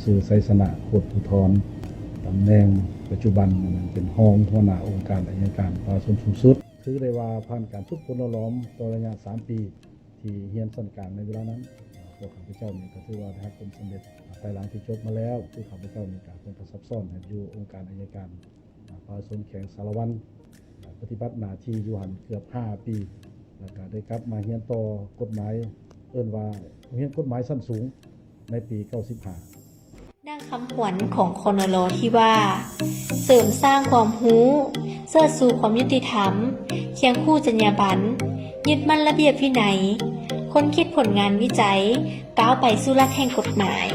ຊື່ ໄຊຊະນະ ໂຄດພູທອນ, ຕຳແໜ່ງປັດຈຸບັນແມ່ນເປັນຮອງຫົວໜ້າອົງການໄອຍະການປະຊາຊົນສູງສຸດ. ຖືໄດ້ວ່າຜ່ານການຝຶກຝົນຫຼໍ່ຫຼອມຕໍ່ໄລຍະສາມປີ ທີ່ຮຽນຊັ້ນກາງໃນເວລານັ້ນ, ພວກຂ້າພະເຈົ້ານີ້ກໍຖືວ່າໄດ້ຮັບຜົນສຳເລັດ. ພາຍຫຼັງທີ່ຈົບມາແລ້ວ, ຄືຂ້າພະເຈົ້ານີ້ກໍເປັນກະສັບຊ້ອນໃຫ້ຢູ່ອົງການໄອຍະການປະຊາຊົນແຂວງສາລະວັນ, ປະຕິບັດໜ້າທີ່ຢູ່ຫັ້ນເກືອບຫ້າປີ, ແລ້ວກໍໄດ້ກັບມາຮຽນຕໍ່ກົດໝາຍ, ເອີ້ນວ່າຮຽນກົດໝາຍຊັ້ນສູງໃນປີເກົ້າສິບຫ້າ. ດັ່ງຄຳຂວັນຂອງ ຄນລ ທີ່ວ່າ ເສີມສ້າງຄວາມຮູ້, ເຊີດຊູຄວາມຍຸຕິທຳ, ຄຽງຄູ່ຈັນຍາບັນ, ຍຶດໝັ້ນລະບຽບວິໄນ, ຄົ້ນຄິດຜົນງານວິໄຈ, ກ້າວໄປສູ່ລັດແຫ່ງກົດໝາຍ.